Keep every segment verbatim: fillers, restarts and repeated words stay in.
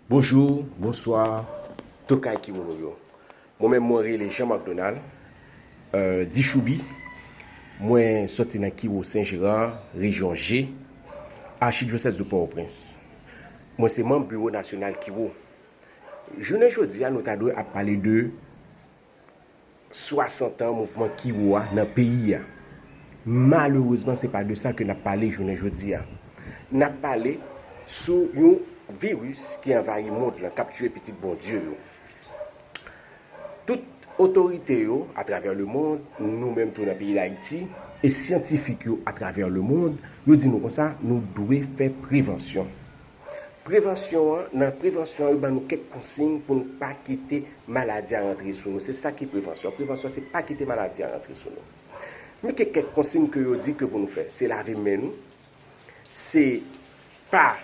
Bonjou, bonswa, tokay Kiwo nou yo. Mwen menm mwen rele Jean Marc Donald, euh, Dichoubi. Mwen sòti nan Kiwo Sen Jera, rejyon G, achidyosèz de Pòtoprens. Mwen se manm biwo nasyonal Kiwo. Jounen jodi a, nou ta dwe ap pale de swasant an mouvman Kiwo a nan peyi a. Malerezman, se pa de sa ke n ap pale jounen jodi a. N ap pale sou yon viris ki anvayi mond lan, k ap tiye pitit Bondye yo. Tout otorite yo atravè lemonn, nou menm tou nan peyi Dayiti, e syantifik yo atravè lemonn, yo di nou konsa, nou dwe fè prevansyon. Prevansyon an, nan prevansyon an, yo ban nou kèk konsiy pou n pa kite maladi a rantre sou nou. Se sa ki prevansyon. Prevansyon, se pa kite maladi a rantre sou nou. Men gen kèk konsiy ke yo di ke pou nou fè. Se lave men nou, se pa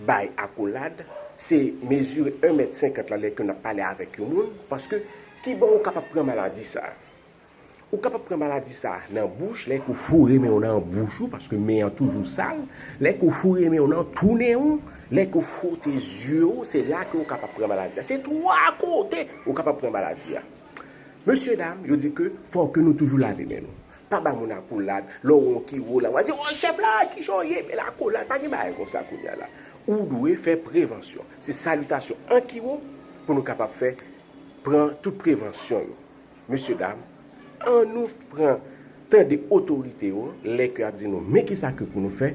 bay akolad, se mezire en mèt senkant la lè ke n ap pale avèk yon moun, paske ki bò ou kapab pran maladi sa a? Ou kapab pran maladi sa a nan bouch, lè ke w foure men w nan bouch ou, paske men an toujou sal, lè ke w foure men w nan tou nen w, lè ke w fwote zye w, se la ke w kapab pran maladi a. Se twa kote ou kapab pran maladi a. Mesye dam, yo di ke fò ke nou toujou lave men nou. Pa ba moun akolad, lè w wè yon Kiwo la, w a di, "O, chèf la, kijan w ye?" Men lakolad, pa gen bagay konsa kounye a la. Ou dwe fè prevansyon. Se salitasyon an Kiwo pou nou kapab fè, pran tout prevansyon yo. Mesye dam, an nou pran tande otorite yo, lè ke y ap di nou, men kisa ke pou nou fè,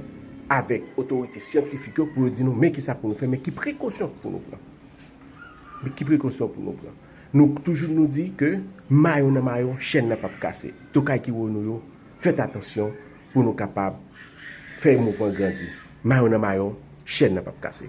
avèk otorite syantifik yo, pou yo di nou, men kisa pou nou fè, men ki prekosyon pou nou pran. Men ki prekosyon pou nou pran. Nou toujou nou di ke mayon nan mayon, chèn nan p ap kase. Tokay Kiwo nou yo, fèt atansyon pou nou kapab fè mouvman grandi. Mayon nan mayon, chèn nan p ap kase.